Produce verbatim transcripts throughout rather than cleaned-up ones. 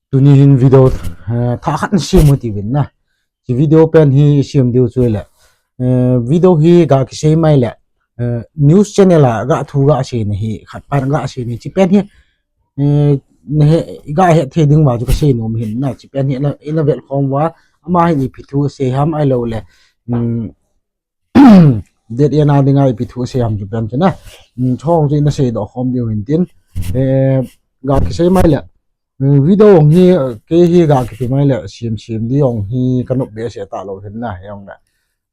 Tuni hin video, eh, thah khat sem u tivin na. Hiche video pen hi sem diu chu le, eh, video hi ga kisei mai le, eh, news channel a ga thu ga seina hi, khat pan ga seina hiche pen hi, eh, nahe, ga hethei ding uva chu kasei nom hin na, hiche pen hi na, ina vet khom uva, ama hin ipi thu asei ham ahilou le, um, date ena dinga ipi thu asei ham chu pen chu na. Um, chong chu ina seidoh khom diu hin tin. Eh, ga kisei mai le. Um, video ong hi, kei hi ga kiti mai le, sem sem di ong hi, kanop behseh talou hin na, he ong le.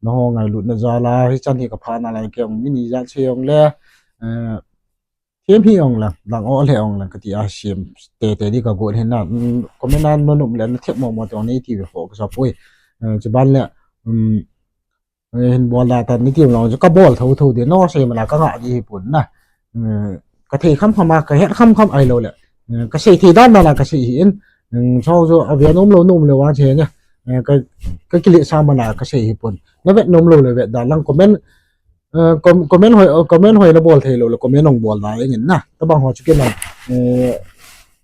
Nangho ngailutna jal a, hichan hi kapha nalai kei ong, mi ni jat sei ong le. Eh, Them hi ong lang, lang o le ong lang kati a sem tete di kagot hin na. Mm, comment a nanop le nathep mo mo te ong nei ti ve ho kasa poi. Eh, chuban le, um, eh, hin bol da tan nei ti long chu kabol tho tho di, nasei mana kanga di hi pon na. Eh, kathei kham kham a, kahet kham kham ahilou le. Eh, kasei thei dan dan a kasei hi in. Mm, chong chu ave nom lou nom lou a che nya. Eh, ka, kakile sa mana kasei hi pon. Navet nom lou le vet da lang comment, eh, com-, comment hoi, eh, comment hoi nabol thei lou le comment ong bol da eng in na. Tabang ho chu kei lang, eh,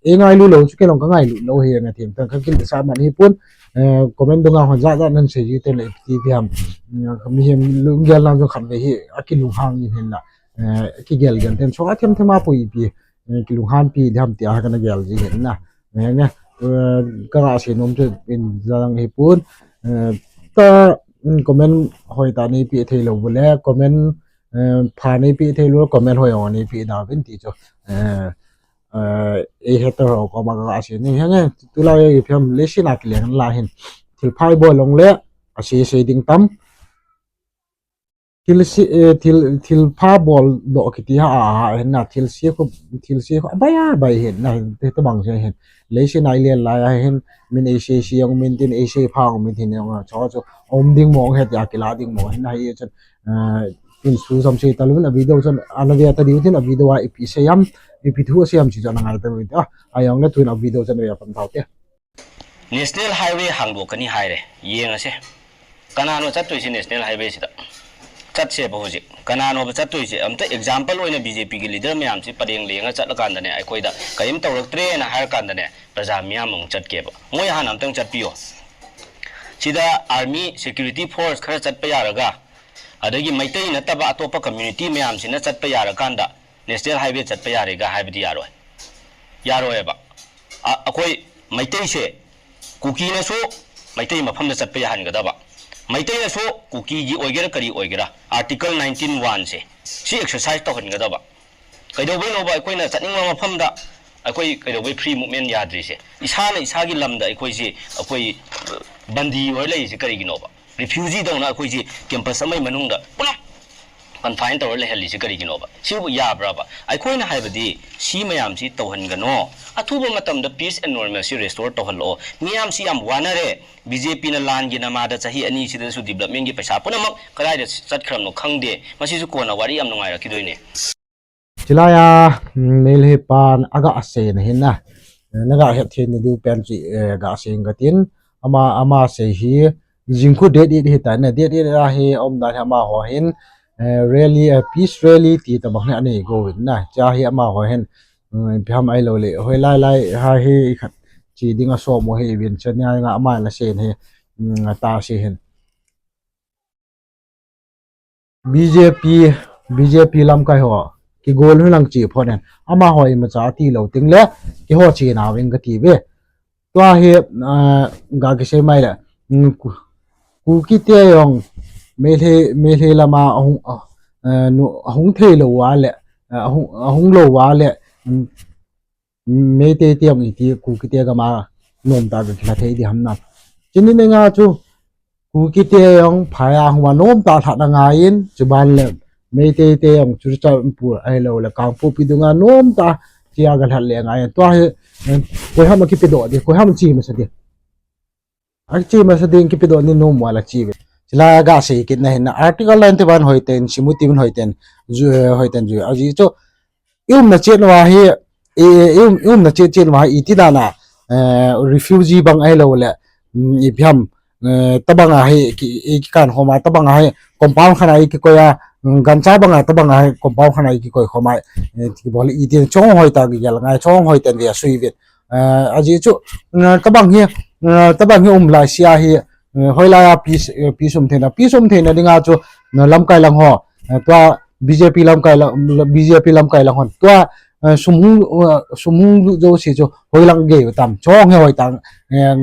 ei ngailu lou chu kei lang kangailu lou hi nga thim tan kakile sa man hi pon, eh, comment dunga hon jat jat nan sei ji te le ti ti ham. Eh, mihem lunggel na jong khat ve hi akilunghang in hin na. Eh, kigel gel ten chong a them them a pui pi. Eh, kilunghan pi di ham ti a kana gel ji hin na. Eh, ne, eh, kanga sei nom chu in jang hi pon. Eh, ta, mm, comment hoi ta nei pe thei lou le, comment, eh, pha nei pe thei lou, comment hoi ong nei pe da vin ti chu. Eh, eh, ei hater ho koma kasei ni henge, tulai ipi ham leiset a kileng la hin. Thil pha ibol long le, asei sei ding tam. Thil se, eh, thil, thil pha bol doh kiti ha, a, a, hin na, thil se khu, thil se khu, abai, abai hin na, te, te bang se hin. Leiset a i len lai a hin, min ei sei sei ong min tin, ei sei pha ong min tin, ong a, cho, cho, om ding mo, he, tia kila ding mo, hin na, hi, chun, eh, in su sam sei ta lun, a video chun, ana ve ta diu tin, a video a ipi sei am, ipi thu sei am, chi chun, ana ngai ta lun, a, a ong na tun a video chun, ve a pan tau te. National Highway hangdoh kani haire, yengse. ꯀꯅꯥꯅꯣ ꯆꯠꯇꯣꯏꯁꯤ National Highway ꯁꯤꯗ? ꯆꯠꯁꯦꯕ ꯍꯧꯖꯤꯛ꯫ ꯀꯅꯥꯅꯣꯕ ꯆꯠꯇꯣꯏꯁꯦ? ꯑꯝꯇ example ꯑꯣꯏꯅ B J P ꯒꯤ leader ꯃꯌꯥꯝꯁꯤ ꯄꯔꯦꯡ ꯂꯦꯡꯉ ꯆꯠꯂꯀꯥꯟꯗꯅꯦ, ꯑꯩꯈꯣꯏꯗ ꯀꯔꯤꯝ ꯇꯧꯔꯛꯇ꯭ꯔꯦꯅ ꯍꯥꯏꯔꯀꯥꯟꯗꯅꯦ, ꯄ꯭ꯔꯖꯥ ꯃꯤꯌꯥꯝ ꯑꯃꯨꯛ ꯆꯠꯀꯦꯕ꯫ ꯃꯣꯏ ꯍꯥꯟꯅ ꯑꯝꯇꯪ ꯆꯠꯄꯤꯌꯣ꯫ ꯁꯤꯗ army, security force ꯈꯔ ꯆꯠꯄ ꯌꯥꯔꯒ, ꯑꯗꯒꯤ ꯃꯩꯇꯩ ꯅꯠꯇꯕ ꯑꯇꯣꯞꯄ community ꯃꯌꯥꯝꯁꯤꯅ ꯆꯠꯄ ꯌꯥꯔꯀꯥꯟꯗ National Highway ꯆꯠꯄ ꯌꯥꯔꯦꯒ ꯍꯥꯏꯕꯗꯤ ꯌꯥꯔꯣꯏ꯫ ꯌꯥꯔꯣꯏꯕ꯫ ꯑ-, ꯑꯩꯈꯣꯏ ꯃꯩꯇꯩꯁꯦ, ꯀꯨꯀꯤꯅꯁꯨ ꯃꯩꯇꯩ ꯃꯐꯝꯗ ꯆꯠꯄ ꯌꯥꯍꯟꯒꯗꯕ, ꯃꯩꯇꯩꯅꯁꯨ ꯀꯨꯀꯤꯒꯤ ꯑꯣꯏꯒꯦꯔꯥ ꯀꯔꯤ ꯑꯣꯏꯒꯦꯔꯥ Article nineteen one ꯁꯦ ꯁꯤ exercise ꯇꯧꯍꯟꯒꯗꯕ꯫ ꯀꯩꯗꯧꯕꯩꯅꯣꯕ ꯑꯩꯈꯣꯏꯅ ꯆꯠꯅꯤꯡꯕ ꯃꯐꯝꯗ ꯑꯩꯈꯣꯏ ꯀꯩꯗꯧꯕꯩ free movement ꯌꯥꯗ꯭ꯔꯤꯁꯦ? ꯏꯁꯥꯅ ꯏꯁꯥꯒꯤ ꯂꯝꯗ ꯑꯩꯈꯣꯏꯁꯤ, ꯑꯩꯈꯣꯏ, ꯑ, ꯕꯟꯗꯤ ꯑꯣꯏꯔ ꯂꯩꯔꯤꯁꯦ ꯀꯔꯤꯒꯤꯅꯣꯕ? Refugee ꯗꯧꯅ ꯑꯩꯈꯣꯏꯁꯤ campus ꯑꯃꯒꯤ ꯃꯅꯨꯡꯗ ꯄꯨꯂꯞ confine ꯇꯧꯔ ꯂꯩꯍꯜꯂꯤꯁꯦ ꯀꯔꯤꯒꯤꯅꯣꯕ? ꯁꯤꯕꯨ ꯌꯥꯕ꯭ꯔꯕ? ꯑꯩꯈꯣꯏꯅ ꯍꯥꯏꯕꯗꯤ ꯁꯤ ꯃꯌꯥꯝꯁꯤ ꯇꯧꯍꯟꯒꯅꯣ꯫ ꯑꯊꯨꯕ ꯃꯇꯝꯗ peace and normalcy restore ꯇꯧꯍꯜꯂꯛꯑꯣ꯫ ꯃꯤꯌꯥꯝꯁꯤ ꯌꯥꯝ ꯋꯥꯅꯔꯦ꯫ B J P ꯅ ꯂꯥꯟꯒꯤ ꯅꯃꯥꯗ ꯆꯍꯤ ꯑꯅꯤꯁꯤꯗꯁꯨ development ꯒꯤ ꯄꯩꯁꯥ ꯄꯨꯝꯅꯃꯛ ꯀꯗꯥꯏꯗ ꯆꯠꯈ꯭ꯔꯕꯅꯣ ꯈꯪꯗꯦ꯫ ꯃꯁꯤꯁꯨ ꯀꯣꯟꯅ ꯋꯥꯔꯤ ꯌꯥꯝ ꯅꯨꯡꯉꯥꯏꯔꯛꯈꯤꯗꯣꯏꯅꯦ꯫ Chulaiya, mm, Meitei pan aga seina hin na. Eh, naga hetthei na diu pen chu, eh, ga sei inge katin. Ama, ama sei hi, jing khu date eight hi ta na, date eight a hi, um dan hi amaho hin, eh, rally, eh, peace rally ti tabang hi anei go uvin na. Chua hi amaho hin, mm, ipi ham ahilou le, hoilai lai, ha hi, khat, chi ding a som u hi, uvin chania nga ama la sei hi, mm, ta sei hin. B J P, B J P lamkai ho, kigol hun lang chi phot hen. Amaho imacha tilou teng le, keiho chena uvin kati ve. Tua hi, ah, ga kisei mai le, mm, Ku-, Kukite jong, Meitei, Meitei lama ahung, ah, eh, nu, ahung thei lou a le, eh, ahung, ahung lou a le, mm, Meitei te jong iti Kukite gam a nomtah a kilha thei di ham na. Chuni neinga chu Kukite jong phai a hung a nomtah a lhatna ngai in, chuban le Meitei te jong Churachandpur ahilou le Kangpokpi dunga nomtah a chia ga lhat le ngai in. Tua hi, eh, koi ham a kipedoh di, koi ham a chi masa di. Achi masa ding kipedoh ni nom val achi ve. Chulaiya ga sei kit na hin na Article ninety-one hoiten, simu timin hoiten, ju, eh, hoiten ju. Ajeh chu, i umna chet uva hi, i, i um, i umna chet chet uva hi, iti dan a, eh, refugee bang ahilou le, mm, ipi ham, eh, tabang a hi, ki, i kikan khom a, tabang a hi, compound khat a i kikoi a, mm, gancha bang a, tabang a hi, compound khat a i kikoi khom a, eh, ti bol iti chong hoitah kigel ngai, chong hoiten ve asui ve. Eh, ajeh chu, eh, tabang hi, eh, tabang hi um lai sia hi, eh, hoilai a peace, eh, peace um theina, peace um theina dinga chu, eh, lamkai lang ho, eh, tua B J P lamkai lang, B J P lamkai lang hon. Tua, eh, sum hung, eh, sum hung lut jouse chu hoilang gei u tam. Chong hi hoitah, eh,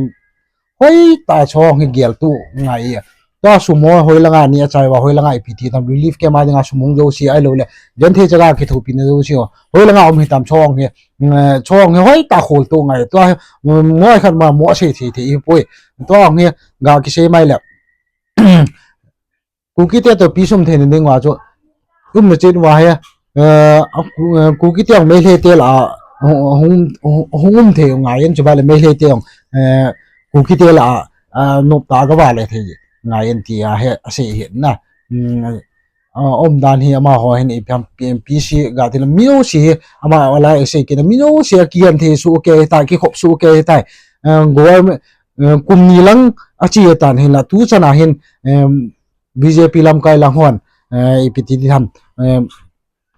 hoitah chong hi gel tu ngai e. Tua sum ho hoilanga ni achai uva, hoilanga ipi ti tam, relief camp a dinga sum hung jouse ahilou le, genthei chaga kithopina jouse ho, hoilanga um hitam chong hi, mm, chong hi hoitah khol tu ngai. Tua hi, mm, ngoi khat ma mo sei thei thei hi poi. Tua hi ga kisei mai le. Kuki te toh peace um theina dinga chu, umna chet uva hi, eh, a Ku-, eh, Kuki te jong Meitei te lah a, hung, hung, hung um thei u ngai in, chuva le Meitei te jong, eh, Kuki te lah a, ah, noptah a gava le thei ngai in tia hi asei ahi na. Hmm, ah, umdan hi amaho hin ipi ham, P M P C ga ti le mi jouse hi, ama lah a asei kit na mi jouse a kigenthei soh kei tai, kikhop soh kei tai. Eh, government, eh, kum ni lang ache tan hin la tu chan a hin, em, B J P lamkai lang hon, eh, ipi ti ding ham, eh,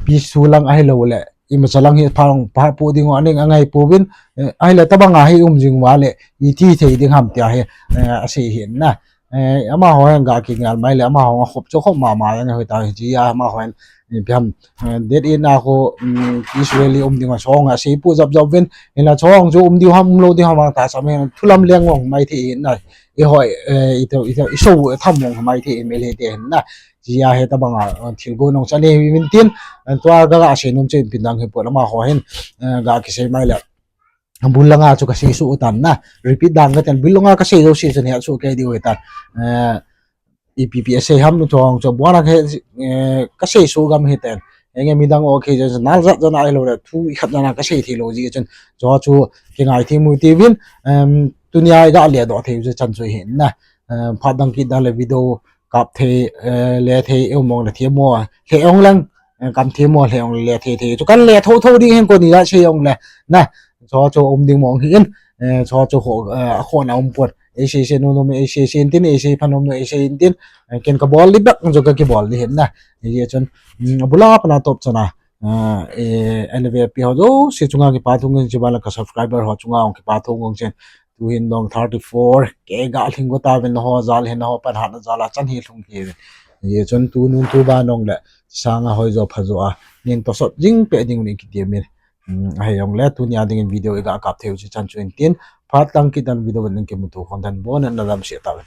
peace lang ahilou le, imacha lang hi pha, pha pu ding u aning angai pouvin, eh, ahile tabang a hi um jing uva le, iti thei ding ham tia hi, eh, asei ahi na. Eh, amaho hin ga kingai mai le, amaho a khop chu khop mama jeng ahi ta hi tia, amaho hin, eh, ipi ham, eh, date eight a khu, um, peace rally um ding a chong asei pu jap jap uvin, hinla chong chu um diu ham, um lou diu ham, ta sam hin thu lam leng ong mai thei ahi na. I hoi, eh, i to, i to, i so tham ong mai thei ahi Meitei te hin na. Tia hi tabang a, eh, thil go nung chan ahi uvin tin, eh, tua ga, ga sei nom chu ipi dang hi poi, amaho hin, eh, ga kisei mai le. Bul langa chu kasei soh u tan na. Repeat dan ka ten, bul langa kasei jouse chun hi asoh kei diu ahi tan. Eh, ipi pi asei ham nu chong chu, buana ke, eh, kasei soh gam ahi tan. Enge midang o kei chu, nal jat jana ahilou le, thu ikhat jana kasei thei lou jeh chun, chu chu kingai thei mu tivin, em, tunia iga le doh thei u chu chan chu ahi na. Em, phat dang kit dan le video kap thei, eh, le thei, um ong le thei mo, le ong lang, eh, kam thei mo, le ong le thei thei. Chu kan le tho tho ding hin koni ja sei ong le, na, chu chu um ding mong ahi in, eh, chu chu ho, eh, akhona um pon. Eisei sei nom nom, eisei sei intin, eisei pha nom nom, eisei intin, eh, ken kabol di bek chu kakibol di hin na. Hijeh chun, mm, abul a pat a top chan a, eh, eh, ana vepi ho jouse chunga kipa thu ngen, chuva le ka subscriber ho chunga ong kipa thu ngen chen. Tu hin dong thirty four K ga lhing go tauvin, nangho jal hin, nangho panhatna jal a chan hi lhung hi uvin. Hijeh chun tunung tuban ong le, sanga hoijo phajo a, nin tosot jing peh ding un kiti min. Hmm, ahi ong le, tunia dingin video iga kap thei u chu chan chu intin, phat dang kit dan video in kimuto khom tah in, bon in na damsel tauvin.